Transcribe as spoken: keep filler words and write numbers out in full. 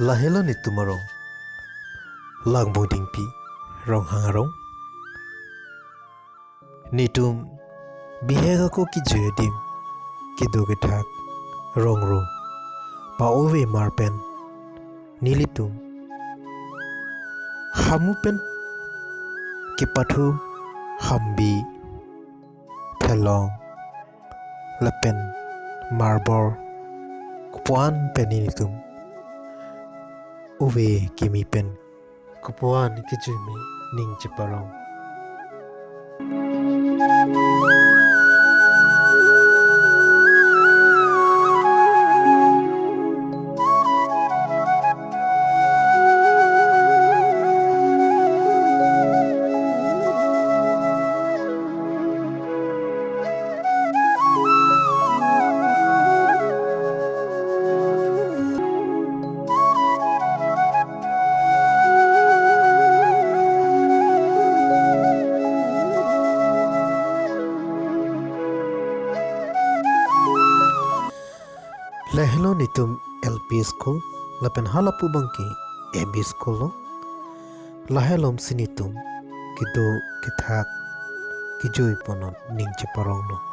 Lahelo netum arong, Langbong Dingpi, Ronghang arong. Netum bihek ako kejui adim, kedo kethak, rong ro, pa-ove mar pen nelitum hamu pen kepathu hambi, phelong lapen marbor kopuan pen nelitum ove kimi pen kopuan kejui me ning cheparong. Lahelo netum L P school, lapen halapu abangke M E school lo. Lahelo si netum kedo kethak kejui ponnon ning cheparong lo.